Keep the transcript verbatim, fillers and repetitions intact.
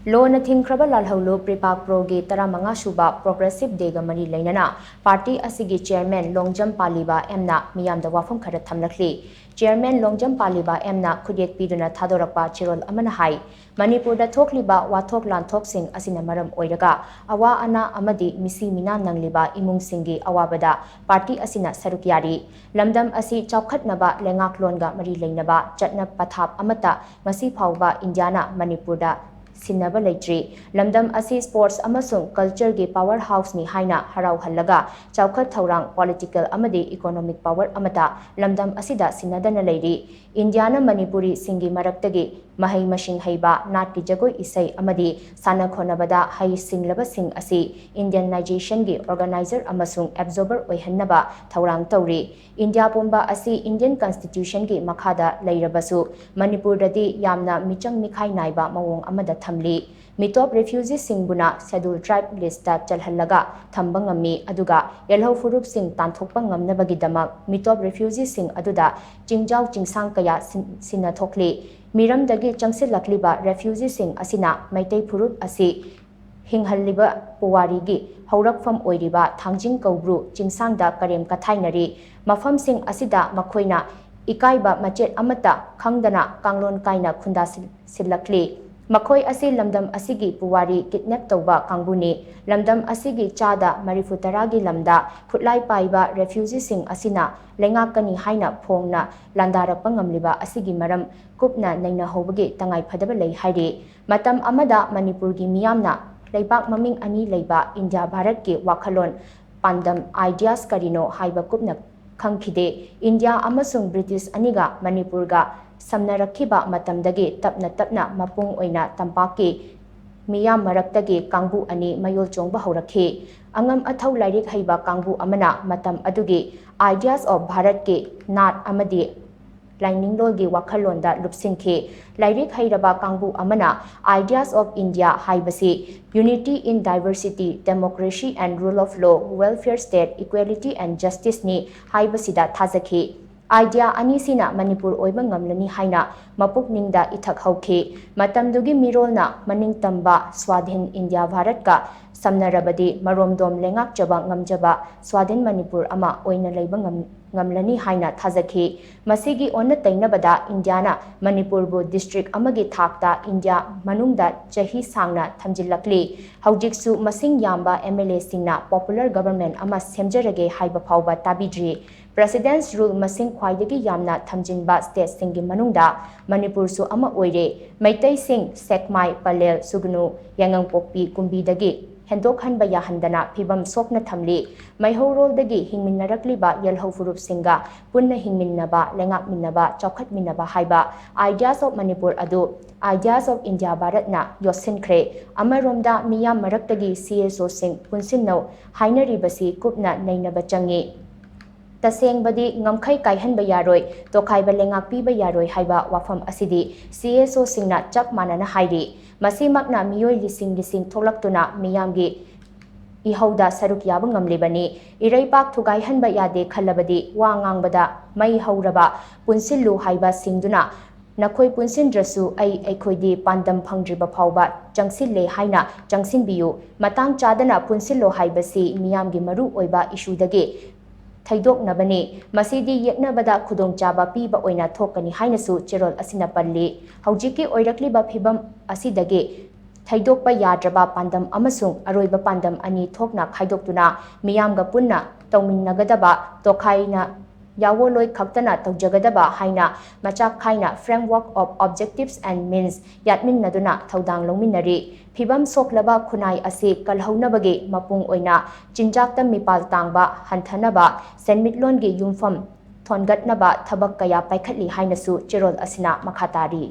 ꯂꯣꯅ ꯊꯤꯡꯈ꯭ꯔꯕ ꯂꯥꯜꯍꯧꯂꯨꯞ ꯄ꯭ꯔꯤꯄꯥꯛ ꯄ꯭ꯔꯣꯒꯤ ꯇꯔꯥꯃꯉꯥ ꯁꯨꯕ ꯄ꯭ꯔꯣꯒ꯭ꯔꯦꯁꯤꯞ ꯗꯦꯒ ꯃꯔꯤ ꯂꯩꯅꯅ ꯄꯥꯔꯇꯤ ꯑꯁꯤꯒꯤ ꯆꯤꯌꯔꯃꯦꯟ ꯂꯣꯡꯖꯝ ꯄꯥꯂꯤꯕ ꯑꯦꯝꯅ ꯃꯤꯌꯥꯝꯗ ꯋꯥꯐꯝ ꯈꯔ ꯊꯝꯂꯛꯂꯤ꯫ ꯆꯤꯌꯔꯃꯦꯟ ꯂꯣꯡꯖꯝ ꯄꯥꯂꯤꯕ ꯑꯦꯝꯅ ꯈꯨꯠꯌꯦꯛ ꯄꯤꯗꯨꯅ ꯊꯥꯗꯣꯔꯛꯄ ꯆꯦꯔꯣꯜ ꯑꯃꯅ ꯍꯥꯏ, ꯃꯅꯤꯄꯨꯔꯗ ꯊꯣꯛꯂꯤꯕ ꯋꯥꯊꯣꯛ ꯂꯥꯟꯊꯣꯛꯁꯤꯡ ꯑꯁꯤꯅ ꯃꯔꯝ ꯑꯣꯏꯔꯒ ꯑꯋꯥ ꯑꯅꯥ ꯑꯃꯗꯤ ꯃꯤꯁꯤ ꯃꯤꯅꯥ ꯅꯪꯂꯤꯕ ꯏꯃꯨꯡꯁꯤꯡꯒꯤ ꯑꯋꯥꯕꯗ ꯄꯥꯔꯇꯤ ꯑꯁꯤꯅ ꯁꯔꯨꯛ ꯌꯥꯔꯤ꯫ ꯂꯝꯗꯝ ꯑꯁꯤ ꯆꯥꯎꯈꯠꯅꯕ ꯂꯩꯉꯥꯛꯂꯣꯟꯒ ꯃꯔꯤ ꯂꯩꯅꯕ ꯆꯠꯅ ꯄꯊꯥꯞ ꯑꯃꯠꯇ ꯉꯁꯤ ꯐꯥꯎꯕ ꯏꯟꯗꯤꯌꯥꯅ ꯃꯅꯤꯄꯨꯔꯗ ꯁꯤꯟꯅꯕ ꯂꯩꯇ꯭ꯔꯤ꯫ ꯂꯝꯗꯝ ꯑꯁꯤ ꯁ꯭ꯄꯣꯔꯠꯁ ꯑꯃꯁꯨꯡ ꯀꯜꯆꯔꯒꯤ ꯄꯥꯋꯔ ꯍꯥꯎꯁꯅꯤ ꯍꯥꯏꯅ ꯍꯔꯥꯎꯍꯜꯂꯒ ꯆꯥꯎꯈꯠ ꯊꯧꯔꯥꯡ, ꯄꯣꯂꯤꯇꯤꯀꯦꯜ ꯑꯃꯗꯤ ꯏꯀꯣꯅꯣꯃꯤꯛ ꯄꯥꯋꯔ ꯑꯃꯠꯇ ꯂꯝꯗꯝ ꯑꯁꯤꯗ ꯁꯤꯟꯅꯗꯅ ꯂꯩꯔꯤ꯫ ꯏꯟꯗꯤꯌꯥꯅ ꯃꯅꯤꯄꯨꯔꯤꯁꯤꯡꯒꯤ ꯃꯔꯛꯇꯒꯤ ꯃꯍꯩ ꯃꯁꯤꯡ ꯍꯩꯕ, ꯅꯥꯠꯀꯤ ꯖꯒꯣꯏ ꯏꯁꯩ ꯑꯃꯗꯤ ꯁꯥꯟꯅ ꯈꯣꯠꯅꯕꯗ ꯍꯩ ꯁꯤꯡꯂꯕꯁꯤꯡ ꯑꯁꯤ ꯏꯟꯗꯤꯌꯟꯅꯥꯏꯖꯦꯁꯟꯒꯤ ꯑꯣꯔꯒꯅꯥꯏꯖꯔ ꯑꯃꯁꯨꯡ ꯑꯦꯕꯖꯣꯔꯕꯔ ꯑꯣꯏꯍꯟꯅꯕ ꯊꯧꯔꯥꯡ ꯇꯧꯔꯤ꯫ ꯏꯟꯗꯤꯌꯥ ꯄꯨꯝꯕ ꯑꯁꯤ ꯏꯟꯗꯤꯌꯟ ꯀꯟꯁꯇꯤꯇ꯭ꯌꯨꯁꯟꯒꯤ ꯃꯈꯥꯗ ꯂꯩꯔꯕꯁꯨ ꯃꯅꯤꯄꯨꯔꯗꯗꯤ ꯌꯥꯝꯅ ꯃꯤꯆꯪ ꯃꯤꯈꯥꯏ ꯅꯥꯏꯕ ꯃꯑꯣꯡ ꯑꯃꯗ ꯊꯝꯂꯤ꯫ ꯃꯤꯇꯣꯞ ꯔꯤꯐ꯭ꯌꯨꯖꯤꯁꯤꯡꯕꯨꯅ ꯁꯦꯗꯨꯜ ꯇ꯭ꯔꯥꯏꯕ ꯂꯤꯁꯇ ꯆꯜꯍꯜꯂꯒ ꯊꯝꯕ ꯉꯝꯃꯤ, ꯑꯗꯨꯒ ꯌꯦꯜꯍꯧ ꯐꯨꯔꯨꯞꯁꯤꯡ ꯇꯥꯟꯊꯣꯛꯄ ꯉꯝꯅꯕꯒꯤꯗꯃꯛ ꯃꯤꯇꯣꯞ ꯔꯤꯐ꯭ꯌꯨꯖꯤꯁꯤꯡ ꯑꯗꯨꯗ ꯆꯤꯡꯖꯥꯎ ꯆꯤꯡꯁꯥꯡ ꯀꯌꯥ ꯁꯤꯟ-, ꯁꯤꯟꯅꯊꯣꯛꯂꯤ꯫ ꯃꯤꯔꯝꯗꯒꯤ ꯆꯪꯁꯤꯜꯂꯛꯂꯤꯕ ꯔꯤꯐ꯭ꯌꯨꯖꯤꯁꯤꯡ ꯑꯁꯤꯅ ꯃꯩꯇꯩ ꯐꯨꯔꯨꯞ ꯑꯁꯤ ꯍꯤꯡꯍꯜꯂꯤꯕ ꯄꯨꯋꯥꯔꯤꯒꯤ ꯍꯧꯔꯛꯐꯝ ꯑꯣꯏꯔꯤꯕ ꯊꯥꯡꯖꯤꯡ ꯀꯧꯕ꯭ꯔꯨ ꯆꯤꯡꯁꯥꯡꯗ ꯀꯔꯦꯝ ꯀꯊꯥꯏꯅꯔꯤ꯫ ꯃꯐꯝꯁꯤꯡ ꯑꯁꯤꯗ ꯃꯈꯣꯏꯅ ꯏꯀꯥꯏꯕ ꯃꯆꯦꯠ ꯑꯃꯠꯇ ꯈꯪꯗꯅ ꯀꯥꯡꯂꯣꯟ ꯀꯥꯏꯅ ꯈꯨꯟꯗꯥꯁꯤꯜꯂꯛꯂꯤ꯫ ꯃꯈꯣꯏ ꯑꯁꯤ ꯂꯝꯗꯝ ꯑꯁꯤꯒꯤ ꯄꯨꯋꯥꯔꯤ ꯀꯤꯗꯅꯦꯞ ꯇꯧꯕ ꯀꯥꯡꯕꯨꯅꯤ꯫ ꯂꯝꯗꯝ ꯑꯁꯤꯒꯤ ꯆꯥꯗ ꯃꯔꯤꯐꯨ ꯇꯔꯥꯒꯤ ꯂꯝꯗ ꯈꯨꯠꯂꯥꯏ ꯄꯥꯏꯕ ꯔꯦꯐ꯭ꯌꯨꯖꯤꯁꯤꯡ ꯑꯁꯤꯅ ꯂꯩꯉꯥꯛꯀꯅꯤ ꯍꯥꯏꯅ ꯐꯣꯡꯅ ꯂꯥꯟꯗꯥꯔꯛꯄ ꯉꯝꯂꯤꯕ ꯑꯁꯤꯒꯤ ꯃꯔꯝ ꯀꯨꯞꯅ ꯅꯩꯅꯍꯧꯕꯒꯤ ꯇꯉꯥꯏꯐꯗꯕ ꯂꯩ ꯍꯥꯏꯔꯤ꯫ ꯃꯇꯝ ꯑꯃꯗ ꯃꯅꯤꯄꯨꯔꯒꯤ ꯃꯤꯌꯥꯝꯅ ꯂꯩꯕꯥꯛ ꯃꯃꯤꯡ ꯑꯅꯤ ꯂꯩꯕ ꯏꯟꯗꯤꯌꯥ ꯚꯥꯔꯠꯀꯤ ꯋꯥꯈꯜꯂꯣꯟ ꯄꯥꯟꯗꯝ, ideas, ꯀꯔꯤꯅꯣ ꯍꯥꯏꯕ ꯀꯨꯞꯅ ꯈꯪꯈꯤꯗꯦ꯫ ꯏꯟꯗꯤꯌꯥ ꯑꯃꯁꯨꯡ ꯕ꯭ꯔꯤꯇꯤꯁ ꯑꯅꯤꯒ ꯃꯅꯤꯄꯨꯔꯒ ꯁꯝꯅꯔꯛꯈꯤꯕ ꯃꯇꯝꯗꯒꯤ ꯇꯞꯅ ꯇꯞꯅ ꯃꯄꯨꯡ ꯑꯣꯏꯅ ꯇꯝꯄꯥꯛꯀꯤ ꯃꯤꯌꯥꯝ ꯃꯔꯛꯇꯒꯤ ꯀꯥꯡꯕꯨ ꯑꯅꯤ ꯃꯌꯣꯜ ꯆꯣꯡꯕ ꯍꯧꯔꯛꯈꯤ꯫ ꯑꯉꯝ ꯑꯊꯧ ꯂꯥꯏꯔꯤꯛ ꯍꯩꯕ ꯀꯥꯡꯕꯨ ꯑꯃꯅ ꯃꯇꯝ ꯑꯗꯨꯒꯤ ideas of ꯚꯥꯔꯠꯀꯤ ꯅꯥꯠ ꯑꯃꯗꯤ ꯂꯥꯏꯅꯤꯡꯂꯣꯟꯒꯤ ꯋꯥꯈꯜꯂꯣꯟꯗ ꯂꯨꯞꯁꯤꯟꯈꯤ꯫ ꯂꯥꯏꯔꯤꯛ ꯍꯩꯔꯕ ꯀꯥꯡꯕꯨ ꯑꯃꯅ ideas of India ꯍꯥꯏꯕꯁꯤ unity in diversity, democracy and rule of law, welfare state, equality and justice ꯅꯤ ꯍꯥꯏꯕꯁꯤꯗ ꯊꯥꯖꯈꯤ꯫ ꯑꯥꯏꯗꯤꯌꯥ ꯑꯅꯤꯁꯤꯅ ꯃꯅꯤꯄꯨꯔ ꯑꯣꯏꯕ ꯉꯝꯂꯅꯤ ꯍꯥꯏꯅ ꯃꯄꯨꯛꯅꯤꯡꯗ ꯏꯊꯛ ꯍꯧꯈꯤ꯫ ꯃꯇꯝꯗꯨꯒꯤ ꯃꯤꯔꯣꯜꯅ ꯃꯅꯤꯡꯇꯝꯕ ꯁ꯭ꯋꯥꯙꯤꯟ ꯏꯟꯗꯤꯌꯥ ꯚꯥꯔꯠꯀ ꯁꯝꯅꯔꯕꯗꯤ ꯃꯔꯣꯝꯗꯣꯝ ꯂꯩꯉꯥꯛꯆꯕ ꯉꯝꯖꯕ ꯁ꯭ꯋꯥꯙꯤꯟ ꯃꯅꯤꯄꯨꯔ ꯑꯃ ꯑꯣꯏꯅ ꯂꯩꯕ ꯉꯝ-, ꯉꯝꯂꯅꯤ ꯍꯥꯏꯅ ꯊꯥꯖꯈꯤ꯫ ꯃꯁꯤꯒꯤ ꯑꯣꯟꯅ ꯇꯩꯅꯕꯗ ꯏꯟꯗꯤꯌꯥꯅ ꯃꯅꯤꯄꯨꯔꯕꯨ ꯗꯤꯁꯇ꯭ꯔꯤꯛ ꯑꯃꯒꯤ ꯊꯥꯛꯇ ꯏꯟꯗꯤꯌꯥ ꯃꯅꯨꯡꯗ ꯆꯍꯤ ꯁꯥꯡꯅ ꯊꯝꯖꯤꯜꯂꯛꯂꯤ꯫ ꯍꯧꯖꯤꯛꯁꯨ ꯃꯁꯤꯡ ꯌꯥꯝꯕ ꯑꯦꯝ ꯑꯦꯜ ꯑꯦꯁꯤꯡꯅ ꯄꯣꯄꯨꯂꯔ ꯒꯕꯔꯟꯃꯦꯟ ꯑꯃ ꯁꯦꯝꯖꯔꯒꯦ ꯍꯥꯏꯕ ꯐꯥꯎꯕ ꯇꯥꯕꯤꯗ꯭ꯔꯤ꯫ ꯄ꯭ꯔꯦꯁꯤꯗꯦꯟꯁ ꯔꯨꯜ ꯃꯁꯤꯡ ꯈ꯭ꯋꯥꯏꯗꯒꯤ ꯌꯥꯝꯅ ꯊꯝꯖꯤꯟꯕ ꯁ꯭ꯇꯦꯠꯁꯤꯡꯒꯤ ꯃꯅꯨꯡꯗ ꯃꯅꯤꯄꯨꯔꯁꯨ ꯑꯃ ꯑꯣꯏꯔꯦ꯫ ꯃꯩꯇꯩꯁꯤꯡ ꯁꯦꯛꯃꯥꯏ, ꯄꯂꯦꯜ, ꯁꯨꯒꯅꯨ, ꯌꯥꯏꯉꯪꯄꯣꯛꯄꯤ, ꯀꯨꯝꯕꯤꯗꯒꯤ ꯍꯦꯟꯗꯣꯛꯍꯟꯕ ꯌꯥꯍꯟꯗꯅ ꯐꯤꯕꯝ ꯁꯣꯛꯅ ꯊꯝꯂꯤ꯫ ꯃꯩꯍꯧꯔꯣꯜꯗꯒꯤ ꯍꯤꯡꯃꯤꯟꯅꯔꯛꯂꯤꯕ ꯌꯦꯜꯍꯧ ꯐꯨꯔꯨꯞꯁꯤꯡꯒ ꯄꯨꯟꯅ ꯍꯤꯡꯃꯤꯟꯅꯕ, ꯂꯩꯉꯥꯛꯃꯤꯟꯅꯕ, ꯆꯥꯎꯈꯠꯃꯤꯟꯅꯕ ꯍꯥꯏꯕ Ideas of Manipur ꯑꯗꯨ Ideas of India ꯚꯥꯔꯠꯅ ꯌꯣꯠꯁꯤꯟꯈ꯭ꯔꯦ꯫ ꯑꯃꯔꯣꯝꯗ ꯃꯤꯌꯥꯝ ꯃꯔꯛꯇꯒꯤ ꯁꯤ ꯑꯦꯁ ꯑꯣꯁꯤꯡ ꯄꯨꯟꯁꯤꯟꯅꯧ ꯍꯥꯏꯅꯔꯤꯕꯁꯤ ꯀꯨꯞꯅ ꯅꯩꯅꯕ ꯆꯪꯏ꯫ ꯇꯁꯦꯡꯕꯗꯤ ꯉꯝꯈꯩ ꯀꯥꯏꯍꯟꯕ ꯌꯥꯔꯣꯏ, ꯇꯣꯈꯥꯏꯕ ꯂꯩꯉꯥꯛ ꯄꯤꯕ ꯌꯥꯔꯣꯏ ꯍꯥꯏꯕ ꯋꯥꯐꯝ ꯑꯁꯤꯗꯤ ꯁꯤ ꯑꯦꯁ ꯑꯣꯁꯤꯡꯅ ꯆꯞ ꯃꯥꯟꯅꯅ ꯍꯥꯏꯔꯤ꯫ ꯃꯁꯤꯃꯛꯅ ꯃꯤꯑꯣꯏ ꯂꯤꯁꯤꯡ ꯂꯤꯁꯤꯡ ꯊꯣꯛꯂꯛꯇꯨꯅ ꯃꯤꯌꯥꯝꯒꯤ ꯏꯍꯧꯗ ꯁꯔꯨꯛ ꯌꯥꯕ ꯉꯝꯂꯤꯕꯅꯤ꯫ ꯏꯔꯩꯄꯥꯛ ꯊꯨꯒꯥꯏꯍꯟꯕ ꯌꯥꯗꯦ ꯈꯜꯂꯕꯗꯤ ꯋꯥ ꯉꯥꯡꯕꯗ ꯃꯩ ꯍꯧꯔꯕ ꯄꯨꯟꯁꯤꯜꯂꯨ ꯍꯥꯏꯕ ꯁꯤꯡꯗꯨꯅ ꯅꯈꯣꯏ ꯄꯨꯟꯁꯤꯟꯗ꯭ꯔꯁꯨ ꯑꯩ, ꯑꯩꯈꯣꯏꯗꯤ ꯄꯥꯟꯗꯝ ꯐꯪꯗ꯭ꯔꯤꯕ ꯐꯥꯎꯕ ꯆꯪꯁꯤꯜꯂꯦ ꯍꯥꯏꯅ ꯆꯪꯁꯤꯟꯕꯤꯌꯨ꯫ ꯃꯇꯥꯡ ꯆꯥꯗꯅ ꯄꯨꯟꯁꯤꯜꯂꯣ ꯍꯥꯏꯕꯁꯤ ꯃꯤꯌꯥꯝꯒꯤ ꯃꯔꯨ ꯑꯣꯏꯕ ꯏꯁꯨꯗꯒꯤ ꯊꯩꯗꯣꯛꯅꯕꯅꯤ꯫ ꯃꯁꯤꯗꯤ ꯌꯦꯛꯅꯕꯗ ꯈꯨꯗꯣꯡꯆꯥꯕ ꯄꯤꯕ ꯑꯣꯏꯅ ꯊꯣꯛꯀꯅꯤ ꯍꯥꯏꯅꯁꯨ ꯆꯦꯔꯣꯜ ꯑꯁꯤꯅ ꯄꯜꯂꯤ꯫ ꯍꯧꯖꯤꯛꯀꯤ ꯑꯣꯏꯔꯛꯂꯤꯕ ꯐꯤꯕꯝ ꯑꯁꯤꯗꯒꯤ ꯊꯩꯗꯣꯛꯄ ꯌꯥꯗ꯭ꯔꯕ ꯄꯥꯟꯗꯝ ꯑꯃꯁꯨꯡ ꯑꯔꯣꯏꯕ ꯄꯥꯟꯗꯝ ꯑꯅꯤ ꯊꯣꯛꯅ ꯈꯥꯏꯗꯣꯛꯇꯨꯅ ꯃꯤꯌꯥꯝꯒ ꯄꯨꯟꯅ ꯇꯧꯃꯤꯟꯅꯒꯗꯕ, ꯇꯣꯈꯥꯏꯅ ꯌꯥꯋꯣꯂꯣꯏ ꯈꯛꯇꯅ ꯇꯧꯖꯒꯗꯕ ꯍꯥꯏꯅ ꯃꯆꯥꯛ ꯈꯥꯏꯅ Framework of Objectives and Means ꯌꯥꯠꯃꯤꯟꯅꯗꯨꯅ ꯊꯧꯗꯥꯡ ꯂꯧꯃꯤꯟꯅꯔꯤ꯫ ꯐꯤꯕꯝ ꯁꯣꯛꯂꯕ ꯈꯨꯟꯅꯥꯏ ꯑꯁꯤ ꯀꯜꯍꯧꯅꯕꯒꯤ ꯃꯄꯨꯡ ꯑꯣꯏꯅ ꯆꯤꯟꯖꯥꯛꯇ ꯃꯤꯄꯥꯜ ꯇꯥꯡꯕ ꯍꯟꯊꯅꯕ, ꯁꯦꯟꯃꯤꯠꯂꯣꯟꯒꯤ ꯌꯨꯝꯐꯝ ꯊꯣꯟꯒꯠꯅꯕ ꯊꯕꯛ ꯀꯌꯥ ꯄꯥꯏꯈꯠꯂꯤ ꯍꯥꯏꯅꯁꯨ ꯆꯦꯔꯣꯜ ꯑꯁꯤꯅ ꯃꯈꯥ ꯇꯥꯔꯤ꯫